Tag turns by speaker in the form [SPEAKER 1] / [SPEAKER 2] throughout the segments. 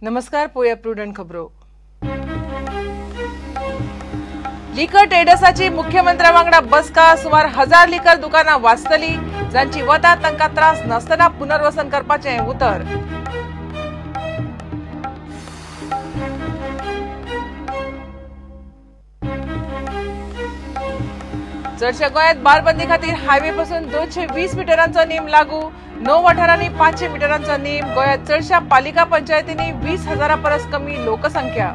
[SPEAKER 1] नमस्कार, पोया प्रुडंट खबरो. लिकर ट्रेडर्साची मुख्यमंत्र्या वांगडा बसका. सुमार 1000 लिकर दुकानां वाचतली. जांची वतात तांकां त्रास नासतना पुनर्वसन करपाचें उतर. चडशा गोंयांत बारबंदी खातीर हायवे पासून 220 मिटरांचो नेम लागू. 9 वाठारांनी 500 मिटरांचो नेम. गोंयांत चडशा पालिका पंचायतींनी 20,000 परस कमी लोकसंख्या.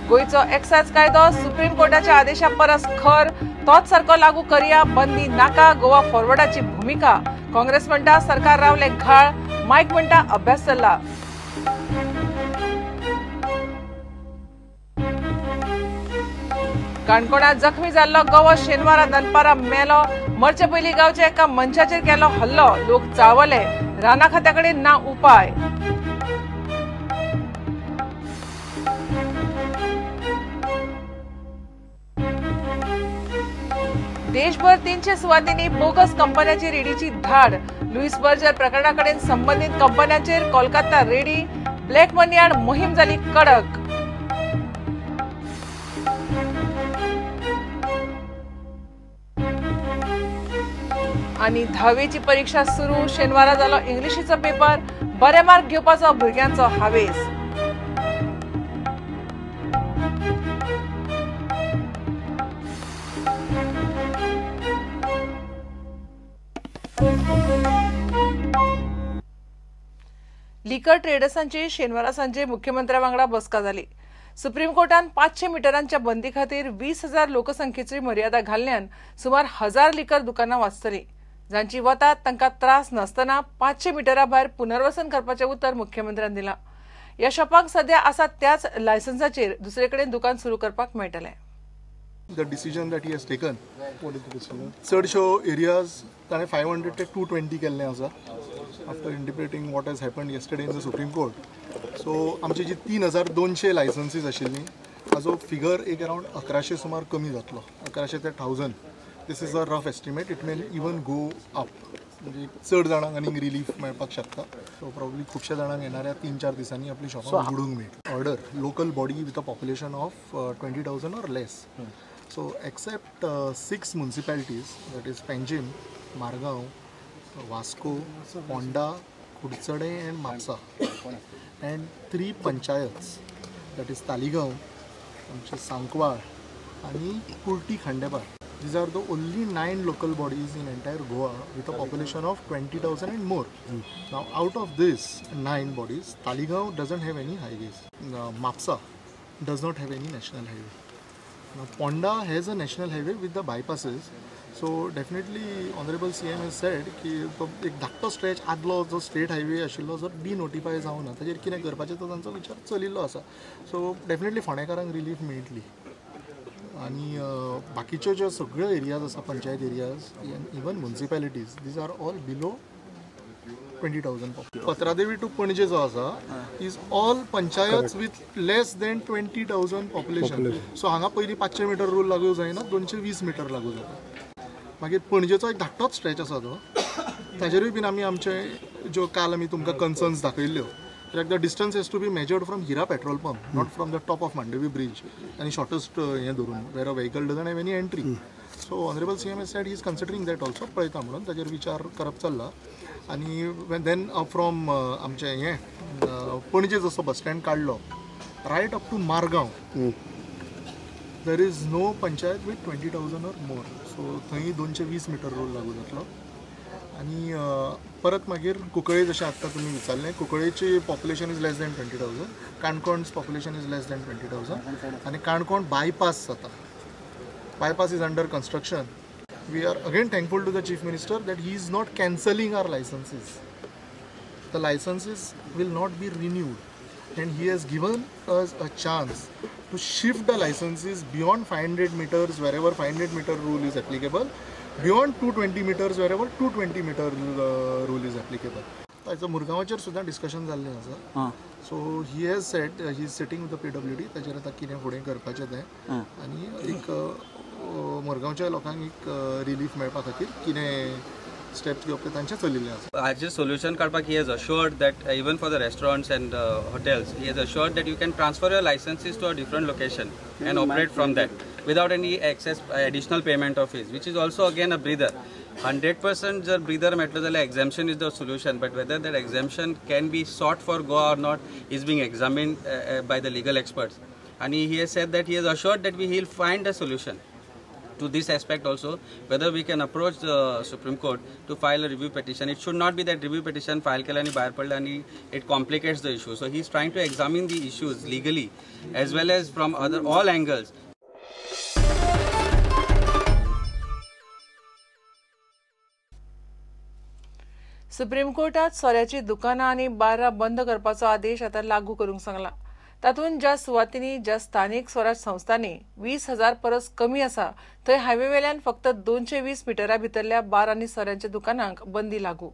[SPEAKER 1] गोंयचो एक्सायज कायदो सुप्रीम कोर्टाच्या आदेशा परस खर, तोच सारको लागू करया, बंदी नाका. गोवा फॉरवर्डाची भुमिका. काँग्रेस म्हणटा सरकार रावले घाळ, मायक म्हणटा अभ्यास चल्ला. काणकोणात जखमी जाल्लो गवो शेनवारा दनपारा मेलो. मरचे पयलीं गांवच्या एका मनशाचेर केलो हल्लो. लोक चाळवले. राना खात्या कडेन ना उपाय. देशभर 300 सुवातींनी बोगस कंपन्यांची रेडीची धाड. लुईस बर्जर प्रकरणा कडेन संबंदीत कंपन्यांचेर कोलकाता रेडी. ब्लॅक मनी आड मोहीम जाली कडक. आनी धावेची परीक्षा सुरू. शेनवारा जालो इंग्लिशीचो पेपर. बरे मार्क घेवपाचो भुरग्यांचो हावेस. लिकर ट्रेडर्सांची शेनवारा सांजे मुख्यमंत्र्या वांगडा बसका जाली. सुप्रीम कोर्टान 500 मिटरांच्या बंदी खातीर 20,000 लोकसंख्येची मर्यादा घाल्ल्यान सुमार 1000 लिकर दुकानां वाचतली. जांची वतात तांकां त्रास नासतना 500 मिटरा भायर पुनर्वसन करपाचें उतर मुख्यमंत्र्यान दिलां. ह्या शॉपांक सध्या आसा त्याच लायसन्साचेर दुसरे कडेन दुकान सुरू करपाक मेळटलें.
[SPEAKER 2] The decision that he has taken, चडश्यो एरियाज ताणें 500 ते 220 केल्लें आसा after interpreting what has happened yesterday in the Supreme Court. So आमची जी 3200 लायसन्सीज आशिल्लीं ताजो फिगर एक अरावंड 1100 सुमार कमी जातलो, 1100 ते 1000. This is a rough estimate, it may even go up. म्हणजे चड जाणांक आनीक रिलीफ मेळपाक शकता. सो प्रॉब्ली खुबश्या जाणांक येणाऱ्या 3-4 दिसांनी आपली शॉपां उगडूंक मेळटली. Order local body with a population of 20,000 or less. So except 6 municipalities, that is Panjim, Margao, Vasco, Ponda, Kudchade and Mapusa, and 3 panchayats, that is Taleigao, आमचे सांकवाळ आनी Kurti Khandepar. These are the only 9 local bodies in entire Goa with a population of 20,000 and more. Now out of this 9 bodies, Taleigao doesn't have any highways, Mapusa does not have any national highway. Now Ponda has a national highway with the bypasses. So definitely Honorable CM has said की तो एक धाकटो stretch आदलो जो state highway आशिल्लो जर डिनोटिफाय जावना ताजेर कितें करपाचें तो तांचो विचार चलिल्लो आसा. सो डेफिनेटली फोंडेकारांक रिलीफ मेळटली. आनी बाकीच्यो ज्यो सगळ्यो एरियाज आसा, panchayat areas and even municipalities, these are all below 20,000. Patradevi to Panaji जो आसा is all panchayat with less than 20,000 population. So हांगा पयलीं 500 मिटर रूल लागू जायना, 220 मिटर लागू जाता. मागीर पणजेचो एक धाकटोच स्ट्रेच आसा तो, ताजेरूय बीन आमी आमचे ज्यो काल आमी तुमकां कन्सर्न्स दाखयल्ल्यो, कित्याक the distance has to be measured from Hira petrol pump, not from the top of Mandovi bridge आनी शॉर्टस्ट हें धरून where a vehicle doesn't have any entry. So honourable CM has said he is considering that also. पळयता म्हणून ताजेर विचार करप चल्ला. आनी then from आमचें हें पणजे जसो बस स्टँड काडलो right up to Margao there is no panchayat with 20,000 or more. So थंय 220 मिटर रूल लागू जातलो. आनी परत मागीर कुंकळे, जशें आत्तां तुमी विचारलें, कुंकळेची population is less than 20,000, काणकोण's population is less than 20,000 आनी काणकोण बायपास जाता, bypass is under construction. We are again thankful to the Chief Minister that he is not cancelling our licenses. The licenses will not be renewed and he has given us a chance to shift the licenses beyond 500 meters wherever 500 meter rule is applicable, beyond 220 meters wherever 220 meter rule is applicable. ताचो मुरगांवाचेर सुद्दां discussion जाल्लें आसा. So he has said he is sitting with the PWD, ताचेर आतां कितें फुडें करपाचें तें आनी एक मुरगांवच्या लोकांक एक रिलीफ मेळपा खातीर कितें स्टेप्स घेवप ते तांचे चलिल्ले आसा.
[SPEAKER 3] हाजेर सोल्युशन काडपाक he has assured that even for the restaurants and hotels he has assured that you can transfer your licenses to a different location and operate from that without any excess additional payment of fees, which is also again a breather. 100% जर breather मेळटलो जाल्यार exemption is the solution, but whether that exemption can be sought for Goa or not is being examined by the legal experts. And he has said that he has assured that we will find a solution to this aspect also, whether we can approach the Supreme Court to file a review petition. It should not be that review petition file केलं आणि भायर पडलं आणि it complicates the issue. So he is trying to examine the issues legally as well as from other all angles.
[SPEAKER 1] Supreme कोर्टात सोऱ्याची दुकानां आनी बारां बंद करपाचो आदेश आतां लागू करूंक सांगला. तातूंत ज्या सुवातींनी ज्या स्थानीक स्वराज संस्थांनी 20,000 परस कमी आसा थंय हायवे वेल्यान फक्त 220 मिटरा भितरल्या बार आनी सोऱ्यांच्या दुकानांक बंदी लागू.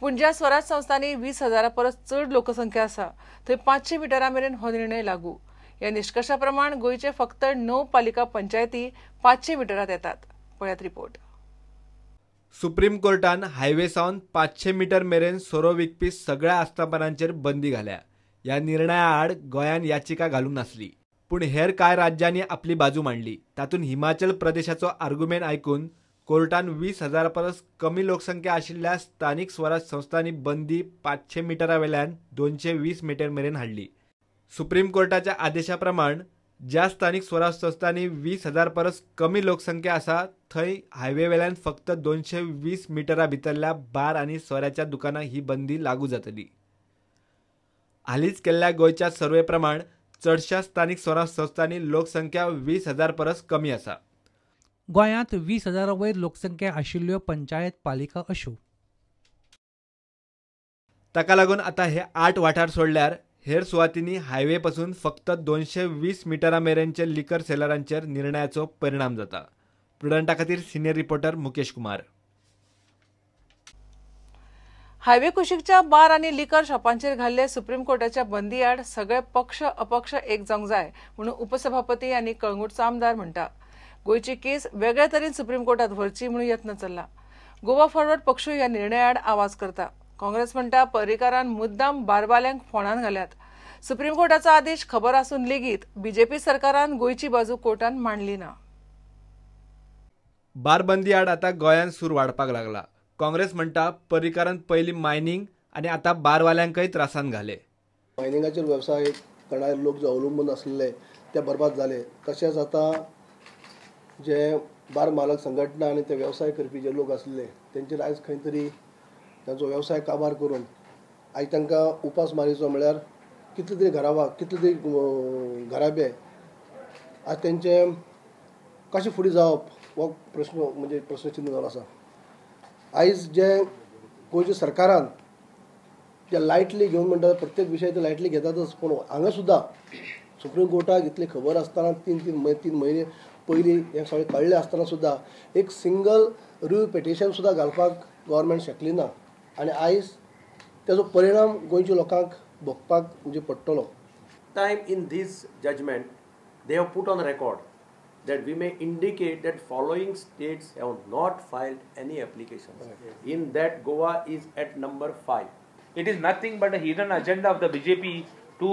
[SPEAKER 1] पूण ज्या स्वराज संस्थांनी 20,000 परस चड लोकसंख्या आसा थंय 500 मिटरा मेरेन हो निर्णय लागू. ह्या निश्कर्शा प्रमाण गोंयचे फक्त 9 पालिका पंचायती 500 मिटरांत येतात. पळयात रिपोर्ट.
[SPEAKER 4] सुप्रीम कोर्टान हायवे सावन 500 मिटर मेरेन सोरो विकपी सगळ्या आस्थापनांचेर बंदी घाल्या. ह्या निर्णया आड गोंयान याचिका घालूंक नासली, पूण हेर कांय राज्यांनी आपली बाजू मांडली. तातूंत हिमाचल प्रदेशाचो आर्ग्युमेंट आयकून कोर्टान 20,000 परस कमी लोकसंख्या आशिल्ल्या स्थानीक स्वराज संस्थांनी बंदी 500 मिटरा वेल्यान 220 मिटर मेरेन हाडली. सुप्रीम कोर्टाच्या आदेशा प्रमाण ज्या स्थानीक स्वराज संस्थांनी 20,000 परस कमी लोकसंख्या आसा थंय हायवे वेल्यान फक्त 220 मिटरा भितरल्या बार आनी सोऱ्याच्या दुकानां ही बंदी लागू जातली. हालींच केल्ल्या गोंयच्या सर्वे प्रमाण चडश्या स्थानीक स्वराज संस्थांनी लोकसंख्या 20,000 परस कमी आसा.
[SPEAKER 5] गोंयांत 20,000 वयर लोकसंख्या आशिल्ल्यो पंचायत पालिका अश्यो.
[SPEAKER 4] ताका लागून आतां हे 8 वाठार सोडल्यार हेर सुवातींनी हायवे पासून फक्त 220 मिटरा मेरेनचे लिकर सेलरांचेर निर्णयाचो परिणाम जाता. प्रुडंटा खातीर senior reporter Mukesh Kumar.
[SPEAKER 1] Highway कुशीकच्या बार आनी लिकर शॉपांचेर घाल्ले सुप्रीम कोर्टाच्या बंदी आड सगळे पक्ष अपक्ष एक जावंक जाय म्हणून उपसभापती आनी कळंगूटचो आमदार म्हणटा. गोंयची केस वेगळे तरेन सुप्रीम कोर्टात व्हरची म्हणून यत्न चल्ला. गोवा फॉरवर्ड पक्षूय ह्या निर्णया आड आवाज करता. काँग्रेस म्हणटा पर्रीकारान मुद्दाम बारवाल्यांक फोंडान घाल्यात. सुप्रीम कोर्टाचो आदेश खबर आसून लेगीत बीजेपी सरकारान गोंयची बाजू कोर्टान मांडली ना.
[SPEAKER 4] बारबंदी आड आतां गोंयांत सूर वाडपाक लागला. काँग्रेस म्हणटा पर्रीकारान पयलीं मायनिंग आनी आतां बारवाल्यांकय त्रासान घाले.
[SPEAKER 6] मायनिंगाचेर वेवसाय करणारे लोक जे अवलंबून आसलेले ते बरबाद जाले. तशेंच आतां जे बार मालक संघटना आनी ते वेवसाय करपी जे लोक आसले तेंचेर आयज खंय तरी तांचो वेवसाय काबार करून आयज तांकां उपास मारीचो म्हळ्यार कितले तरी घरावा कितले तरी घराबे आज तेंचे कशें फुडें जावप हो प्रश्न म्हणजे प्रश्नचिन्ह जावन आसा. आयज जे गोंयच्या सरकारान जे लायटली घेवन म्हणटा प्रत्येक विशय ते लायटली घेतातच, पूण हांगा सुद्दां सुप्रीम कोर्टाक इतली खबर आसतना तीन म्हयने पयलीं हें सगळें कळ्ळें आसतना सुद्दां एक सिंगल रिव्यू पिटिशन सुद्दां घालपाक गव्हर्मेंट शकली ना आनी आयज तेजो परिणाम गोंयच्या लोकांक भोगपाक म्हणजे पडटलो.
[SPEAKER 7] Time in this judgment they have put on record that we may indicate that following states have not filed any applications. Right. In that Goa is at number 5.
[SPEAKER 8] It is nothing but a hidden agenda of the BJP to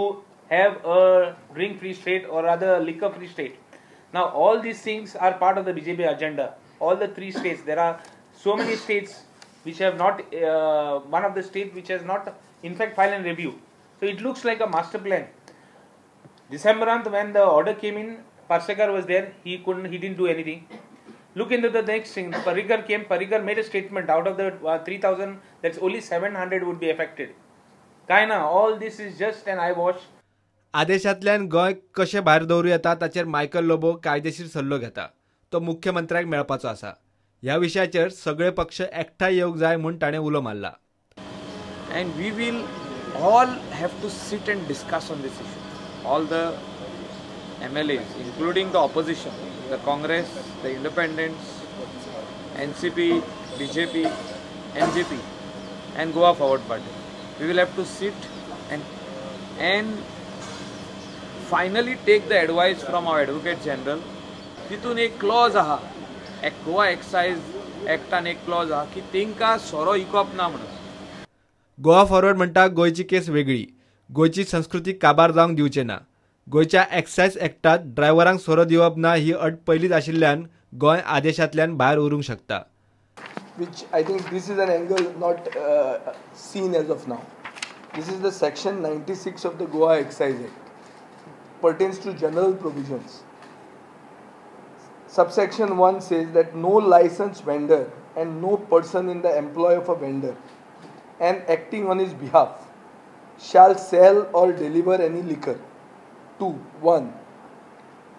[SPEAKER 8] have a drink free state or rather a liquor free state. Now all these things are part of the BJP agenda. All the 3 states, there are so many states which have not, one of the state which has not in fact filed a review. So it looks like a master plan. December 9th, when the order came in, Parsekar was there, he didn't do anything. Look into the next thing, Parrikar came, Parrikar made a statement, out of the 3,000, that's only 700 would be affected. Kaina, all this is just an eyewash.
[SPEAKER 4] आदेशांतल्यान Goa कशें भायर दवरूं येता ताचेर Michael Lobo कायदेशीर सल्लो घेता. तो मुख्यमंत्र्याक मेळपाचो आसा. ह्या विशयाचेर सगळे पक्ष एकठांय येवंक जाय म्हूण ताणें उलो मारला.
[SPEAKER 9] And we will all have to sit and discuss on this issue. All the MLAs, including the opposition, the Congress, the Independents, NCP, BJP, NGP and Goa Forward Party. We will have to sit and finally take the advice from our Advocate General. तितून एक Claus आहा, Goa excise एक्टान एक Claus आहा की तांकां सोरो विकप ना म्हणून.
[SPEAKER 4] गोवा फॉरवर्ड म्हणटा गोंयची केस वेगळी, गोंयची संस्कृती काबार जावंक दिवचे ना. गोंयच्या एक्सायज एक्टात ड्रायव्हरांक सोरो दिवप ना ही अट पयलींच आशिल्ल्यान गोंय आदेशांतल्यान भायर उरूंक शकता.
[SPEAKER 10] Which I think this is an angle not seen as of now. This is the section 96 of the Goa Excise Act, pertains to general provisions. Subsection 1 says that no licensed vendor and no person in the employ of a vendor and acting on his behalf shall sell or deliver any liquor to 1.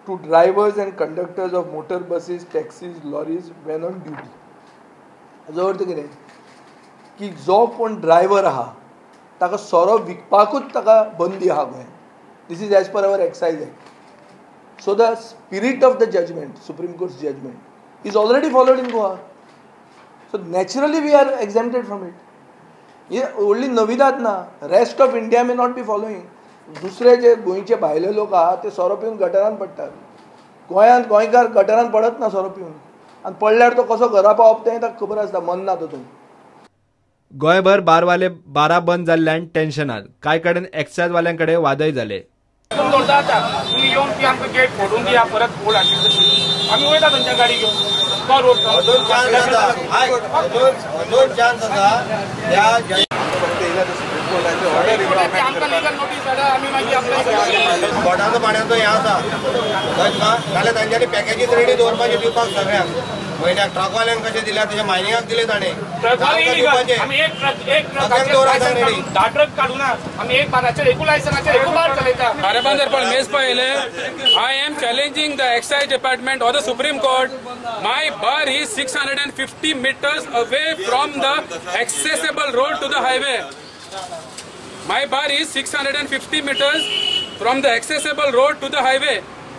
[SPEAKER 10] To drivers and conductors of motor buses, taxis, lorries when on duty. हाजो अर्थ कितें की जो कोण driver आहा ताका सोरो विकपाकूच ताका बंदी आहा गोंयांत. This is as per our excise act. So the spirit of the judgment, Supreme Court's judgment, is already followed in Goa. So naturally we are exempted from it. ही व्हडली नविदात ना. Rest of India may not be following. दुसरे जे गोंयचे भायले लोक आहा ते सोरो पिवन गटरान पडटात. गोंयांत गोंयकार गटरान पडत ना सोरो पिवन, आनी पडल्यार तो कसो घरा पावप तें ताका खबर आसता, मन ना तातूंत.
[SPEAKER 4] गोंयभर बारवाले बारा बंद जाल्ल्यान टेन्शनात, कांय कडेन एक्सायज वाल्यां कडेन वादय जाले.
[SPEAKER 11] तुमी येवन ती आमकां गेट फोडून दिया, परत फोड आशिल्ली आमी वयता थंयच्या गाडी घेवन.
[SPEAKER 12] बोटाचो पाण्याचो हें आसा जाल्यार तांच्यांनी पॅकेजीस रेडी दवरपाचे दिवपाक सगळ्यांक. म्हयन्याक ट्रकवाल्यांक कशें दिल्या तशें मायनिंगाक दिले ताणें.
[SPEAKER 11] ट्रक काडूना आमी एक बाराचेर एकू लायसनाचेर एकू बार चलयता.
[SPEAKER 13] बाराबंदर पण मेज पळयले. I am challenging the excise department or the Supreme Court. My bar is 650 meters away from the accessible road to the highway. My bar is 650 meters from the accessible road to the highway.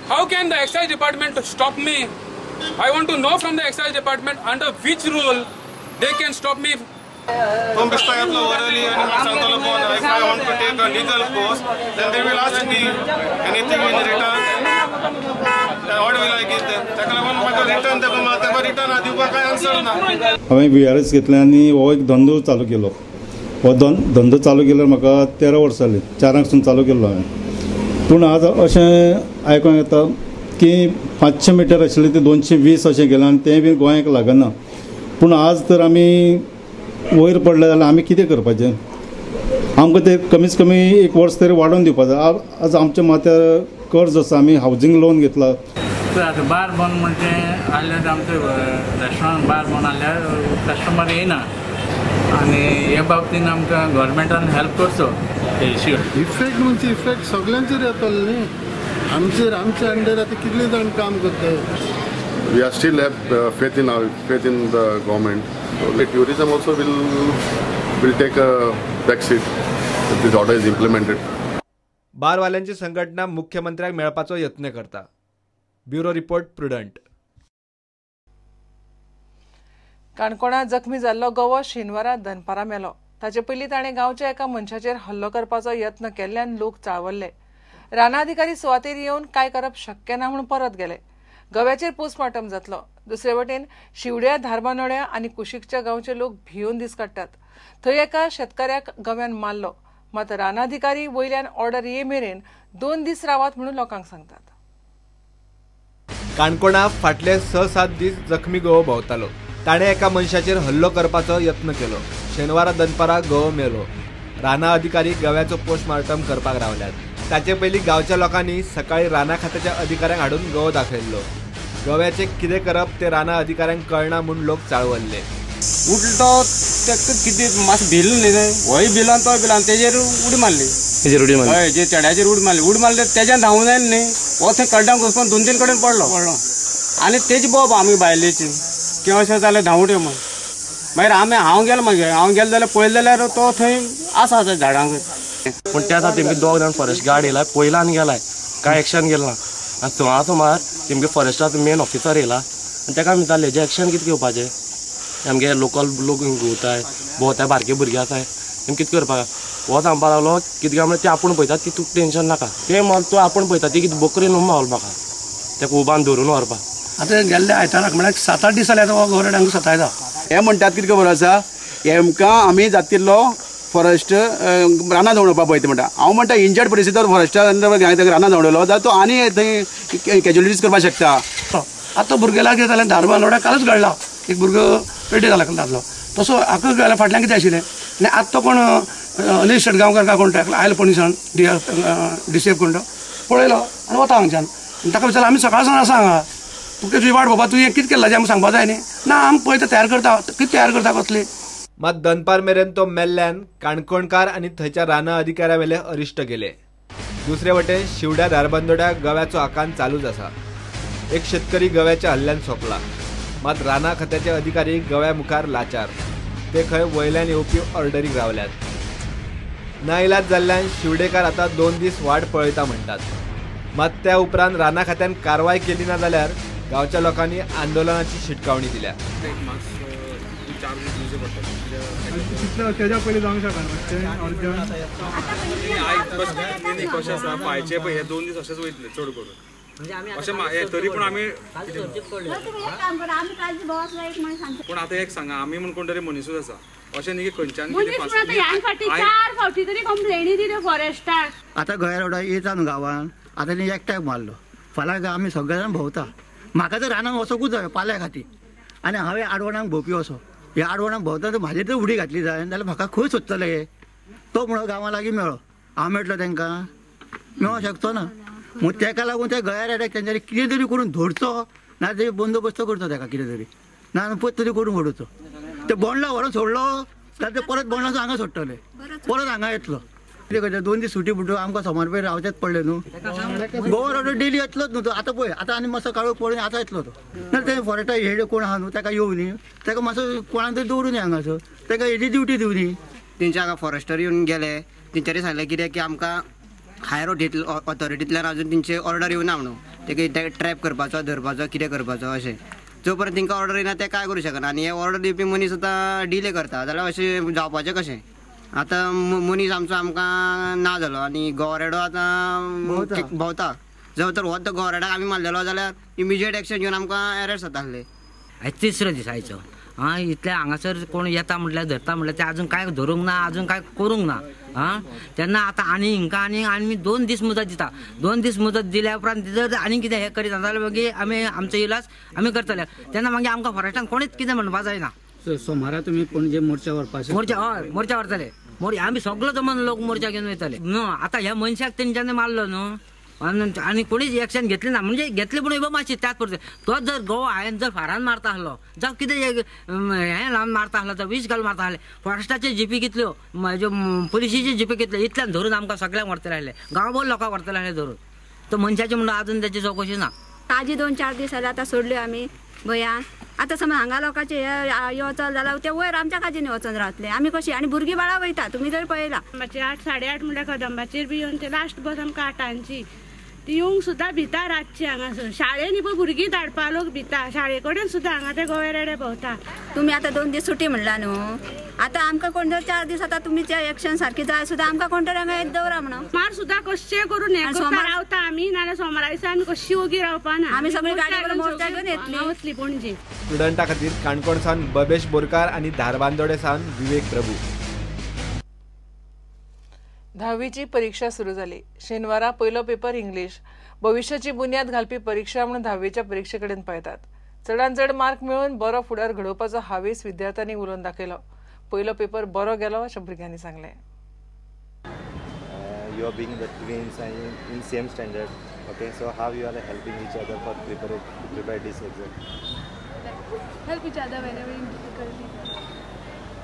[SPEAKER 13] How can the excise department stop me? I want to know from the excise department under which rule they can stop me.
[SPEAKER 14] If I want to take a legal course, then they will ask me anything in return. What will I give them? Return return answer ना.
[SPEAKER 15] हांवें V R S घेतलें आनी हो एक धंदो चालू केलो. हो धंदो चालू केल्यार म्हाका 13 वर्सां जालीं, 4 सावन चालू केल्लो हांवें. पूण आज अशें आयकोंक येता की 500 मिटर आशिल्लें तें 220 अशें गेलां आनी तें बी गोंयाक लागना. पूण आज तर आमी वयर पडले जाल्यार आमी कितें करपाचें? आमकां तें कमीत कमी एक वर्स तरी वाडोवन दिवपा जाय. आज आमच्या माथ्यार कर्ज आसा, आमी हावजींग लोन घेतला.
[SPEAKER 16] आतां बार बंद म्हणजे आहल्यार आमचें रेस्टॉरंट बार बंद आहल्यार कस्टमर येयना आनी हे बाबतीन आमकां गव्हर्मेंटान हेल्प करचो.
[SPEAKER 17] इफेक्ट म्हणजे इफेक्ट सगळ्यांचेर येतलो न्ही, आमचेर आमच्या अंडर आतां कितले जाण काम करतात.
[SPEAKER 18] We are still have faith in our faith in the government. So the tourism also will take a back seat if this order is implemented.
[SPEAKER 4] बारवाल्यांची संघटना मुख्यमंत्र्यांक मेळपाचो यत्न करता. Bureau report, Prudent.
[SPEAKER 1] काणकोणा जखमी जाल्लो गवो शेनवारा दनपारा मेलो. ताचे पयलीं ताणें गांवच्या एका मनशाचेर हल्लो करपाचो यत्न केल्ल्यान लोक चाळवल्ले. रानाधिकारी अधिकारी सुवातेर येवन काय करप शक्य ना म्हूण परत गेले. गव्याचेर पोस्टमार्टम जातलो. दुसरे वटेन शिवड्या, धारबानोड्या आनी कुशीकच्या गांवचे लोक भियोवन दीस काडटात. थंय एका शेतकाऱ्याक गव्यान मारलो. मात रानाधिकारी वयल्यान ऑर्डर ये मेरेन 2 दीस रावात म्हणून लोकांक सांगतात.
[SPEAKER 4] काणकोणा फाटले 6-7 दीस जखमी गवो भोंवतालो. ताणें एका मनशाचेर हल्लो करपाचो यत्न केलो. शेनवारा दनपारा गवो मेलो. राना अधिकारी गव्याचो पोस्टमार्टम करपाक रावल्यात. ताचे पयलीं गांवच्या लोकांनी सकाळी राना खात्याच्या अधिकाऱ्यांक हाडून गवो दाखयल्लो. गव्याचें कितें करप तें राना अधिकाऱ्यांक कळना म्हूण लोक चाळवल्ले.
[SPEAKER 19] उठलो तो ताका कितें मातशें भिलो न्ही तें, होय भिलो आनी तोय भिलो आनी तेजेर उडी मारली.
[SPEAKER 20] तेजेर उडी मारली?
[SPEAKER 19] हय, जे चेड्याचेर उडी मारली. उडी मारली तेज्यान धांवून आयलो न्ही, हो थंय कड्डांक घुसपून 2-3 कडेन पडलो. आनी तेजी बोब आमी बायलेची की अशें जालें धांवटे म्हूण. मागीर आमी हांव गेलो, मागीर हांव गेलो जाल्यार पळयलें जाल्यार तो थंय आसा झाडांक.
[SPEAKER 20] पूण त्या दिसा तेमगे 2 जाण फॉरेस्ट गार्ड येयला, पयला आनी गेलाय, कांय एक्शन गेल ना. आनी 6 सुमार तेमगे फॉरेस्टाचो मेन ऑफिसर येयला आनी तेका आमी विचारलें हेजें एक्शन कितें घेवपाचें, आमगे लोकल लोक घुंवताय भोंवताय, बारके भुरगे आसाय, तेम कितें करपाक. हो सांगपाक लागलो कितें काय म्हणल्यार तें आपूण पळयता, ती तुका टेंशन नाका, तें म्हण तूं आपूण पळयता, ती कितें बकरी न्हू मावल म्हाका तेका उबान धरून व्हरपाक.
[SPEAKER 21] आतां गेल्ल्या आयताराक म्हळ्यार 7-8 दीस जाले आतां हो गवो रेडो हांगा सतायता.
[SPEAKER 22] हे म्हणटात कितें खबर आसा, हेमकां आमी जातिल्लो फॉरेस्ट रानां धांवडोवपा पळयता म्हणटा. हांव म्हणटा इंजर्ड परिस्थिती फॉरेस्टान रानां धांवडयलो जाल्यार तो आनी थंय कॅज्युलिटीज करपाक शकता.
[SPEAKER 21] आतां भुरग्याक कितें जालें, धारबांदोड्या कालच घडला एक भुरगो पेटे जाला दादलो, तसो हाका गेल्या फाटल्यान कितें आशिल्लें आनी आतां तो कोण अनिल शेटगांवकार काय कोण आयलो पणजेसान डी सी एफ कोण तो पळयलो आनी वता हांगच्यान. ताका विचारलें आमी सकाळ सावन आसा हांगा, तुका तुजी वाट बाबा तुवें कितें केल्लां जें आमकां सांगपा जाय न्ही. ना आमी पळयता तयार करता, कितें तयार करता कसली.
[SPEAKER 4] मात दनपार मेरेन तो मेल्ल्यान काणकोणकार आनी थंयच्या रानां अधिकाऱ्यावेले अरिश्ट गेले. दुसरे वटेन शिवड्या धारबांदोड्या गव्याचो आकांत चालूच आसा. एक शेतकरी गव्याच्या हल्ल्यान सोंपला, मात रानां खात्याचे अधिकारी गव्या मुखार लाचार. ते खंय वयल्यान येवपी ऑर्डरीक रावल्यात. नाइलाज जाल्ल्यान शिवडेकार आतां 2 दीस वाट पळयता म्हणटात. मात त्या उपरांत रानां खात्यान कारवाय केली ना जाल्यार गांवच्या लोकांनी आंदोलनाची शिटकावणी दिल्या.
[SPEAKER 23] कशें आसा पांयचे पळय हे 2 दीस अशेच वयतले चड करून अशें तरी पूण आमी पूण आतां एक सांगा आमी म्हूण कोण तरी मनिसूच आसा अशें न्ही की खंयच्यान
[SPEAKER 24] चार फावटी तरी कंप्लेनी दिल्यो फॉरेस्टाक.
[SPEAKER 25] आतां गोंया रोडा येता न्हू गांवान, आतां तेणी एकट्याक मारलो. फाल्यां आमी सगळे जाण भोंवता. म्हाका तर रानान वचोकूच जाय पाल्या खातीर, आनी हांवें आडवणाक भोंवपी असो ह्या आडवणाक भोंवता तर म्हाजेर तर उडी घातली जाय जाल्यार म्हाका खंय सोदतले. तो म्हणून गांवा लागीं मेळ्ळो, हांव मेळटलो तांकां मेळोंक शकचो ना. म्हूण तेका लागून त्या गळ्या रेड्याक तेंच्यांनी कितें तरी करून धरचो, ना तरी बंदोबस्त करचो तेका कितें तरी, ना पत तरी करून उडोवचो. ते बोंडला व्हरोन सोडलो जाल्यार ते परत बोंडलाचो हांगा सोडटले, परत हांगा येतलो. कितें करता 2 दीस सुटी म्हणटकच आमकां सोमार पयर रावचेंच पडलें न्हू. गोवा रोडो डेली येतलोच न्हू तो. आतां पळय आतां आनी मातसो काळोख पळोवन आतां येतलो तो. ना ते फॉरेस्टा हेड कोण आहा न्हू ताका येवं न्ही, ताका मातसो कोणाक तरी दवरूं न्ही हांगासर, ताका हेजी ड्युटी दिवं न्ही.
[SPEAKER 26] तेंच्या हांगा फॉरेस्टर येवन गेले, तेंच्यांनी सांगलें कितें की आमकां हायर ऑथॉरिटींतल्यान अजून तेंचे ऑर्डर येवना म्हणून ते ट्रॅप करपाचो धरपाचो कितें करपाचो अशें. जो पर्यंत तेंकां ऑर्डर येना ते काय करूं शकना. आनी हे ऑर्डर दिवपी मनीस आतां डिले करता जाल्यार अशें जावपाचें कशें. आतां मनीस आमचो आमकां ना जालो आनी गोवरेडो आतां भोंवता. जर तर हो तो गोवरेडाक आमी मारलेलो जाल्यार इमिजिएट एक्शन घेवन आमकां एरेस्ट जाता आसले.
[SPEAKER 27] आयज तिसरो दीस आयचो. आं इतले हांगासर कोण येता म्हटल्यार धरता म्हटल्यार ते आजून कांय धरूंक ना, आजून कांय करूंक ना. आं तेन्ना आतां आनी हिंकां आनी आमी 2 दीस मुदत दिता. 2 दीस मुदत दिल्या उपरांत जर आनी कितें हें करीत जाल्यार मागीर आमी आमचो इलाज आमी करतले. तेन्ना मागीर आमकां फॉरेस्टान कोणीच कितें म्हणपा जायना.
[SPEAKER 28] सोमारा तुमी पणजे मोर्चा व्हरपाक
[SPEAKER 27] मोर्चा हय मोर्चा व्हरतले. मोर्चा आमी सगलो जमन लोक मोर्चा घेवन वयतले न्हू. आतां ह्या मनशाक तेंच्यांनी मारलो न्हू आनी कोणीच एक्शन घेतली ना, म्हणजे घेतली पूण इबो मातशी त्याच पुरते. तोच जर गोवा हांवें जर फारान मारता आसलो जावं कितें हें लावन मारता आसलो तर वीस घालून मारता आसले. फॉरेस्टाचे जिपी कितल्यो, ज्यो पुलिशीचे जिपी कितल्यो, इतल्यान धरून आमकां सगळ्यांक व्हरतले आसले, गांवभर लोकांक व्हरतले आसले धरून. तो मनशाचे म्हणून आजून त्याची चवकशी ना.
[SPEAKER 29] ताजी 2-4 दीस जाले आतां सोडल्यो आमी भंयान. आतां समज हांगा लोकांचे हे यो चल जाल्यार ते वयर आमच्या काजीनी वचोन रावतले आमी कशी. आनी भुरगीं बाळां वयता तुमी जर पळयला.
[SPEAKER 24] 8, 8:30 म्हणल्यार कदंबाचेर बी येवन ते लास्ट बस आमकां 8ांची ती येवंक सुद्दां भिता रातची हांगासर. शाळेन पळय भुरगीं धाडपा लोक भिता, शाळे कडेन सुद्दां हांगा ते गोवे रेडे भोंवता.
[SPEAKER 29] तुमी आतां 2 दीस सुटी म्हणला न्हू, आतां आमकां कोण जर 4 दीस आतां तुमी एक्शन सारकी जाय सुद्दां आमकां कोण तरी हांगा दवरा म्हणून.
[SPEAKER 24] सोमार सुद्दां कशें करून हें करता रावता आमी, नाल्यार सोमारा दिसा आमी कशी ओगी रावपा ना.
[SPEAKER 29] आमी सगळी गाडी मोर्चा घेवन येतली
[SPEAKER 24] वतली पणजे.
[SPEAKER 4] स्टुडंटा खातीर काणकोण सावन बबेश बोरकार आनी धारबांदोडे सावन विवेक प्रभू.
[SPEAKER 1] 10वीची परीक्षा सुरू जाली. शेनवारा पयलो पेपर इंग्लीश. भविष्याची बुन्याद घालपी परीक्षा म्हणून 10वीच्या परीक्षेकडेन पळयतात. चडान चड मार्क मेळोवन बरो फुडार घडोवपाचो हावेस विद्यार्थ्यांनी उलोवन दाखयलो. पयलो पेपर बरो गेलो अशें भुरग्यांनी सांगलें.
[SPEAKER 30] You are being the twins and in same standard. Okay, so how you are helping each other for prepare this exam?
[SPEAKER 31] Help each other whenever in difficulty.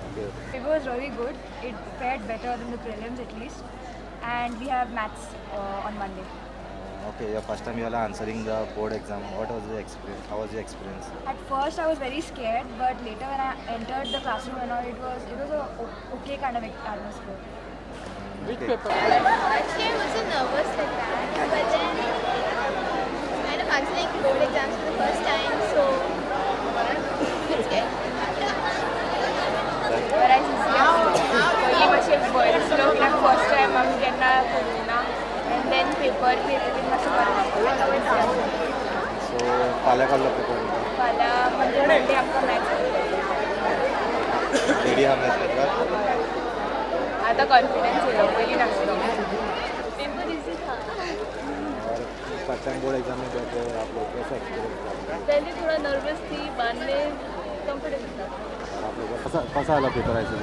[SPEAKER 30] Okay.
[SPEAKER 31] It was really good. It fared better than the prelims at least. And we have maths on Monday.
[SPEAKER 30] Okay, your first time you are answering the board exam. What was the experience? How was your experience?
[SPEAKER 31] At first I was very scared, but later when I entered the classroom and all, it was a okay kind of atmosphere.
[SPEAKER 30] Which paper?
[SPEAKER 32] Actually, I wasn't nervous like that, but then kind of answering board exams for the first time, so it's good.
[SPEAKER 31] Whereas first time I'm getting and then paper.
[SPEAKER 30] So फाल्यां कसलो paper?
[SPEAKER 32] फाल्यां म्हणजे Monday आमकां maths.
[SPEAKER 30] Ready आहा maths पेपराक?
[SPEAKER 32] आतां confidence येयलो, पयलीं नासलो. पेपर इजी था.
[SPEAKER 30] और फर्स्ट टाइम बोर्ड एग्जाम में बैठे हो आप लोग, कैसा एक्सपीरियंस था?
[SPEAKER 32] पहले थोड़ा नर्वस थी, बाद में कंफर्टेबल था.
[SPEAKER 30] आप लोग कसा आला पेपर आयचो?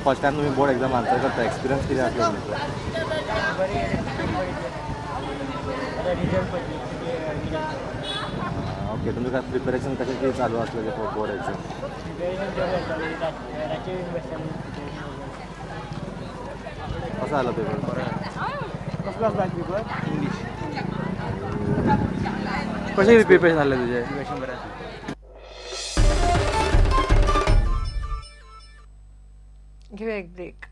[SPEAKER 30] फर्स्ट टाइम तुम्ही बोर्ड एग्जाम आन्सर करता, एक्सपिरियन्स कितें आसलो तुमचो? ओके, तुमचें काय प्रिपरेशन कशें कितें चालू आसलें फॉर बोर्ड एग्जाम? कसो आलो पेपर?
[SPEAKER 2] कसलो आसलो पेपर? इंग्लीश. कशें प्रिपरेशन जालें तुजें?
[SPEAKER 1] घेऊया एक ब्रेक.